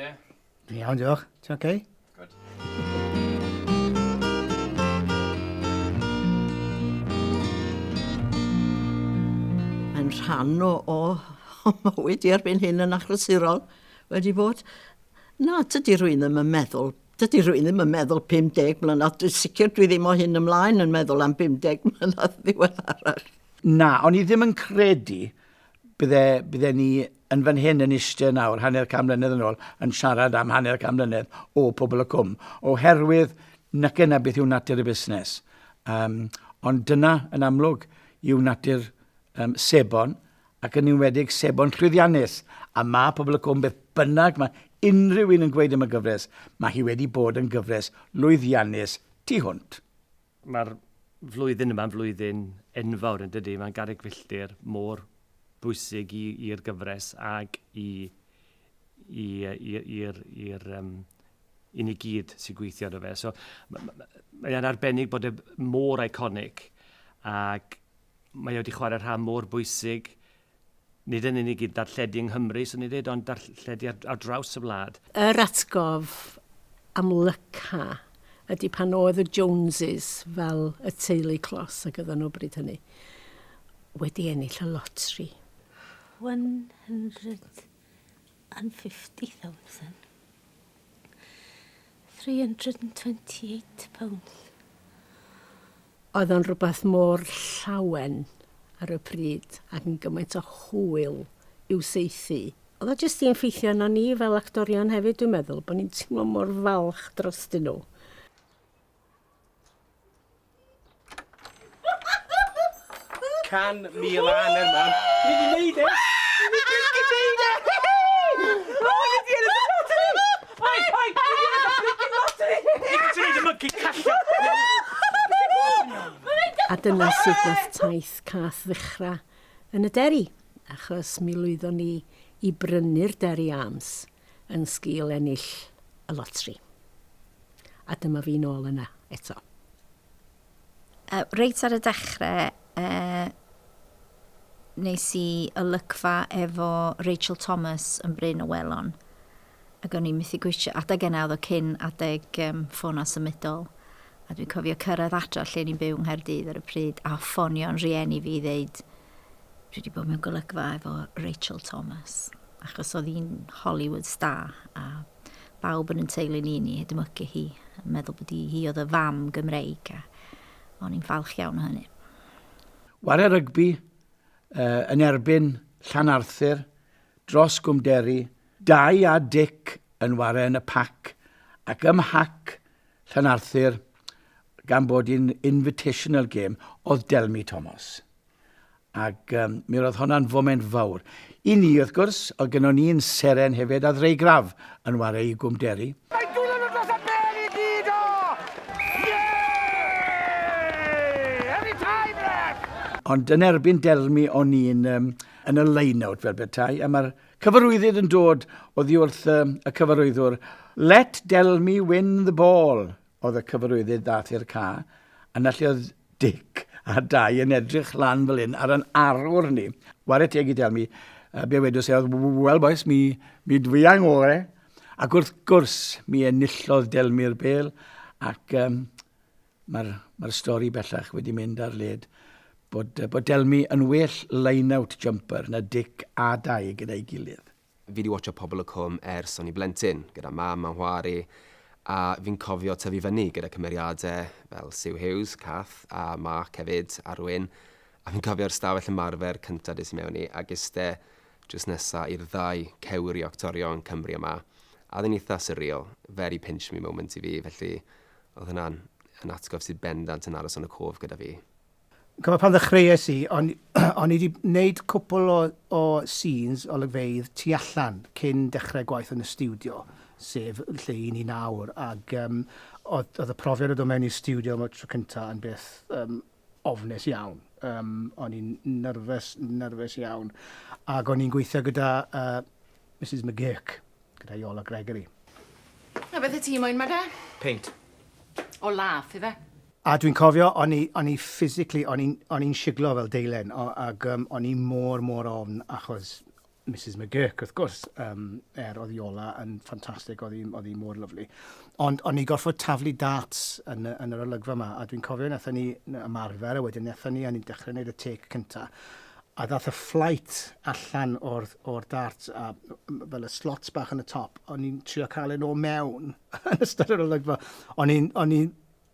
de? Dwi'n iawn, diolch. Ti'n oce? Okay? Good. Mae'n rhan o, o, o mywyd i erbyn hyn yn achlysurol wedi bod. Na, tydi rwy'n ddim yn meddwl Dydy rhywun ddim yn meddwl 50 mlynedd, dwi'n sicr dwi ddim o hyn ymlaen yn meddwl am 50 mlynedd ddiweddarach. Na, o'n i ddim yn credu bydde, bydde ni yn fan hyn yn eistedd nawr, hanner can mlynedd yn ôl, yn siarad am hanner can mlynedd o Pobl y Cwm, oherwydd nac yna beth yw natur y busnes. Um, ond dyna, yn amlwg, yw natur um, sebon, ac yn enwedig sebon llwyddiannus. A mae Pobl y Cwm, beth bynnag mae unrhyw un yn gweud am y gyfres, mae hi wedi bod yn gyfres lwyddiannus tu hwnt. Mae'r flwyddyn yma'n flwyddyn enfawr yn dydy, mae'n garreg filltir mor bwysig i'r gyfres ag i i'r i'r um, i ni gyd sy'n gweithio arno fe. So, mae'n arbennig bod e mor iconic ac mae e wedi chwarae rhan mor bwysig, nid yn unig i ddarlledu yng Nghymru, swn i'n dweud, ond darlledu ar, ar draws y wlad. Yr atgof amlyca ydy pan oedd y Joneses fel y teulu clos ac oedden nhw bryd hynny wedi ennill y lotri. 150,000. 328 pounds. Oedd o'n rhywbeth mor llawen ar y pryd ac yn gymaint o hwyl i'w saethu. Oedd o jyst 'di effeithio arnon ni fel actorion hefyd dwi'n meddwl, bod ni'n teimlo mor falch drostyn nhw. 150,000, mam. Ni 'di neud e! Ni 'di neud e! O, ni 'di ennill y lottery! Oi, oi, ni 'di ennill y freaking lottery! Ni 'di neud y monkey callio! A dyna sut nath taith Cath ddechrau yn y Deri, achos mi lwyddon ni i brynu'r Deri Arms yn sgil ennill y lotri. A dyma fi nôl yna eto. Reit ar y dechrau, uh, nes i olygfa efo Rachel Thomas yn Bryn o Welon. Ac o'n i'n methu gwisio, adeg yna oedd o cyn adeg um, ffona symudol. A dwi'n cofio cyrraedd adra lle ni'n byw yng Nghaerdydd ar y pryd a ffonio'n rhieni fi i ddeud dwi wedi bod mewn golygfa efo Rachel Thomas. Achos oedd hi'n Hollywood star a bawb yn yn teulu ni ni edmygu hi, yn meddwl bod hi, hi oedd y fam Gymreig a o'n i'n falch iawn o hynny. Ware rygbi uh, yn erbyn Llanarthur dros Gwmderi, Dai a Dic yn ware yn y pac ac ym mhac Llanarthur gan bod hi'n invitational game oedd Delmi Thomas. Ac um, mi roedd hwnna'n foment fawr. I ni, wrth gwrs, oedd gynnon ni'n seren hefyd a Ddreigraf yn ware i Gwmderi. Mae dwylo nhw dros y bel i gyd o! Yeah! Every time, ref! Ond yn erbyn Delmi o'n i'n um, yn y line-out fel petai, a mae'r cyfarwyddyd yn dod oddi wrth um, y cyfarwyddwr Let Delmi win the ball, oedd y cyfarwyddyd ddath i'r ca, a na lle oedd Dic a Dai yn edrych lan fel hyn ar yn arwr ni. Ware teg i Delmi, uh, be wedws e oedd, wel boys, mi, mi dwi angore. Ac wrth gwrs, mi enillodd Delmi'r bel, ac um, mae'r mae stori bellach wedi mynd ar led bod, bod Delmi yn well line-out jumper na Dic a Dai gyda'i gilydd. Fi 'di watsio Pobol y Cwm ers o'n i blentyn, gyda mam a 'nghwar i, a fi'n cofio tyfu fyny gyda cymeriadau fel Sue Hughes, Cath, a Mark hefyd, Arwyn, a fi'n cofio'r stafell ymarfer cynta des i mewn i, ac iste drws nesa i'r ddau cewri o actorion Cymru yma, a oedd e'n eitha surreal, very pinch me moment i fi, felly oedd hwnna'n yn atgof sydd bendant yn aros yn y cof gyda fi. Cofio pan ddechreuais i, o'n, o'n i wedi gwneud cwpl o, o scenes, olygfeydd, tu allan cyn dechrau gwaith yn y stiwdio, sef lle i ni nawr, ac um, oedd, oedd y profiad o dod mewn i'r stiwdio am y tro cyntaf yn beth um, ofnus iawn. Um, o'n i'n nerfus, nerfus iawn. Ac o'n i'n gweithio gyda uh, Mrs McGurk, gyda Iola Gregory. Na beth y ti moyn ma de? Peint. O laff, ife? A dwi'n cofio, o'n i, o'n i physically, o'n i'n, o'n i'n siglo fel deilen, o, ac um, o'n i mor, mor ofn, achos Mrs McGurk, wrth gwrs, er oedd Iola yn ffantastig, oedd hi, oedd hi mor lyfli. Ond o'n i gorfod taflu darts yn, yn yr olygfa yma, a dwi'n cofio wnaethon ni ymarfer, a wedyn wnaethon ni, a ni'n dechrau gwneud y take cynta. A ddath y flight allan o'r, or darts, a fel y slots bach yn y top, o'n i'n trio cael e nôl mewn yn ystod yr olygfa. O'n i'n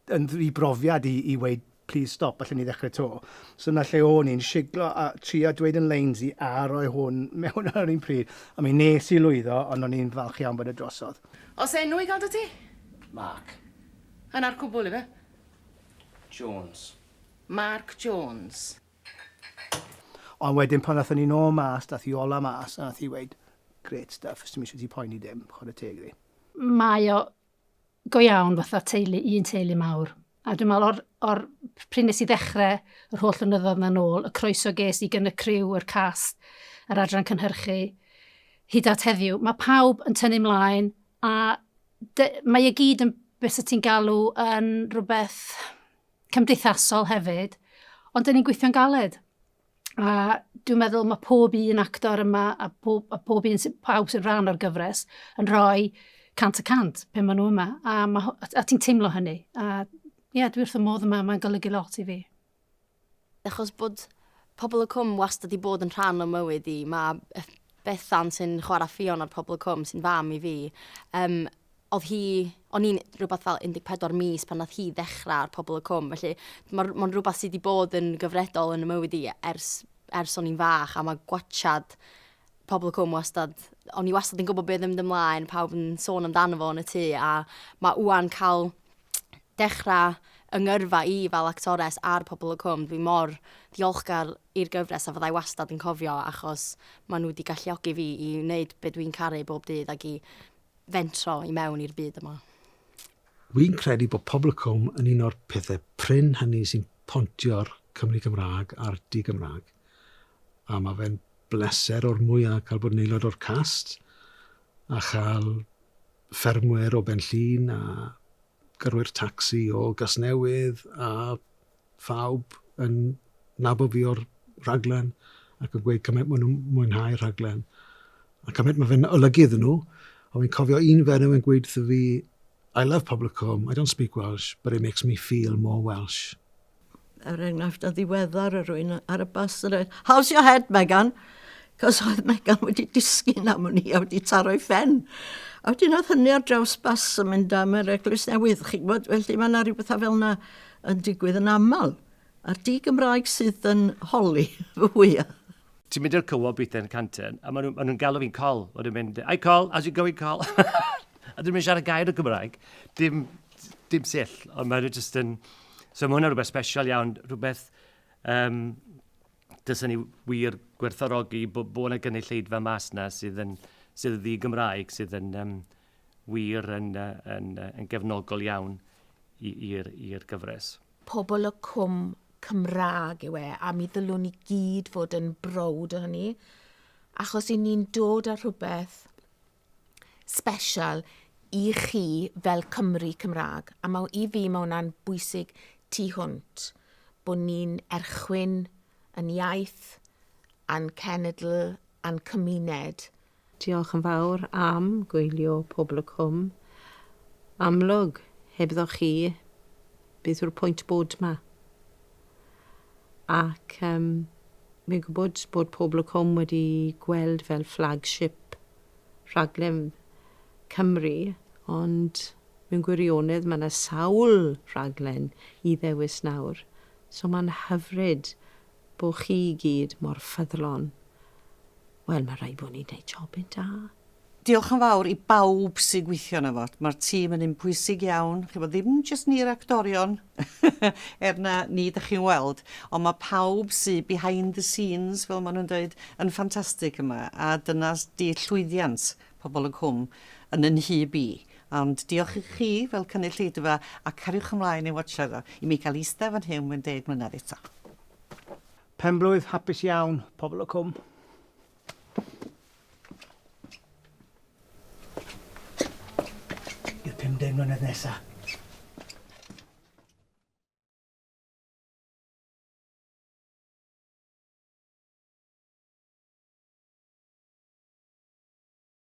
yn ddibrofiad i, i weud please stop, allen ni ddechrau to. So na lle o'n i'n siglo a trio dweud yn leins i a roi hwn mewn ar yr un pryd. A mi nes i lwyddo, ond o'n i'n falch iawn bod e drosodd. Oes enw i gael 'da ti? Mark. Yna'r cwbl ife? Jones. Mark Jones. Ond wedyn pan ddathon ni nôl mas, dath Iola mas, a nath hi weud, great stuff, sdim eisiau ti poeni dim, chwarae teg iddi. Mae o go iawn fatha teulu, un teulu mawr. A dwi'n meddwl o'r, or pryd nes i ddechrau yr holl flynyddoedd 'na nôl, y croeso ges i gan y criw, yr cast, yr adran cynhyrchu, hyd at heddiw, mae pawb yn tynnu mlaen a de, mae e gyd yn beth ti'n galw yn rhywbeth cymdeithasol hefyd, ond dyn ni'n gweithio'n galed. A dwi'n meddwl mae pob un actor yma a pob, a pob un sy, pawb sy'n rhan o'r gyfres yn rhoi 100% pe maen nhw yma. A, ma, a, a ti'n teimlo hynny. A ie, yeah, dwi wrth y modd yma, mae'n golygu lot i fi. Achos bod Pobol y Cwm wastad 'di bod yn rhan o mywyd i, mae Bethan sy'n chwarae Ffion ar Pobol y Cwm, sy'n fam i fi, um, oedd hi, o'n i'n rhywbeth fel 14 mis pan nath hi ddechrau ar Pobol y Cwm, felly mae'n ma rhywbeth sydd wedi bod yn gyfredol yn y mywyd i ers, ers o'n i'n fach, a mae gwachad Pobol y Cwm wastad, o'n i wastad yn gwybod beth yn mynd ymlaen, pawb yn sôn amdano fo yn y tŷ, a mae wwan cael dechrau yng ngyrfa i fel actores ar Pobol y Cwm, dwi mor ddiolchgar i'r gyfres a fyddai wastad yn cofio achos maen nhw wedi galluogi fi i wneud be dwi'n caru bob dydd ac i fentro i mewn i'r byd yma. Wi'n credu bod Pobl y Cwm yn un o'r pethau prin hynny sy'n pontio'r Cymry Cymraeg a'r di-Gymraeg. A mae fe'n bleser o'r mwyaf cael bod yn aelod o'r cast a chael ffermwyr o Ben Llŷn a gyrwyr tacsi o Gasnewydd a phawb yn nabod fi o'r rhaglen ac yn gweud cymaint maen nhw'n mwynhau'r rhaglen a cymaint mae fe'n olygu iddyn nhw. A fi'n cofio un fenyw yn gweud wrtho fi, I love Pobl y Cwm, I don't speak Welsh, but it makes me feel more Welsh. Er enghraifft, yn ddiweddar, y rwy'n ar y bus yn dweud, how's your head, Megan? Cos oedd Megan wedi disgyn am wn i a wedi taro'i phen. A wedyn oedd hynny ar draws bus yn mynd am yr Eglwys Newydd, chi'n gwybod, felly mae yna rhywbeth fel yna yn digwydd yn aml. A'r di-Gymraeg sydd yn holi fwyaf. Ti'n mynd i'r co-op weithiau yn Canton, a maen nhw'n ma nhw galw fi'n Col. Maen nhw'n mynd, ai Col, how's it going, Col? A dyn nhw'n siarad gair o Gymraeg. Dim, dim sill, ond maen nhw just yn... So mae hwnna'n rhywbeth special iawn, rhywbeth um, dylsen ni wir gwerthfawrogi bod, bod yna gynulleidfa mas na sydd yn, sydd yn ddi-Gymraeg, sydd yn um, wir yn, yn, yn, yn gefnogol iawn i'r gyfres. Pobol y Cwm Cymraeg yw e, a mi ddylwn ni gyd fod yn browd o hynny, achos i ni'n dod â rhywbeth special i chi fel Cymry Cymraeg. A ma, i fi mae hwnna'n bwysig tu hwnt, bod ni'n erchwyn yn iaith, a'n cenedl, a'n cymuned. Diolch yn fawr am gwylio Pobl y Cwm. Amlwg, hebddo chi, beth yw'r pwynt bod 'ma? Ac um, fi'n gwybod bod Pobl y Cwm wedi gweld fel flagship rhaglen Cymru, ond mewn gwirionedd mae yna sawl rhaglen i ddewis nawr. So mae'n hyfryd bod chi i gyd mor ffyddlon. Wel, mae rhaid bod ni'n gwneud jobyn da. Diolch yn fawr i bawb sy'n gweithio yna fo. Mae'r tîm yn un pwysig iawn. Chi'n ddim jyst ni'r actorion, er na ni ydych chi'n weld, ond mae pawb sy'n behind the scenes, fel maen nhw'n dweud, yn ffantastig yma. A dyna di llwyddiant Pobol y Cwm yn yn nhyb i. Ond diolch i chi fel cynulleidfa a cariwch ymlaen i watsiad o i mi gael eistedd fan hyn mewn 10 mlynedd eto. Penblwydd hapus iawn, Pobol y Cwm. I'r 50 mlynedd nesa.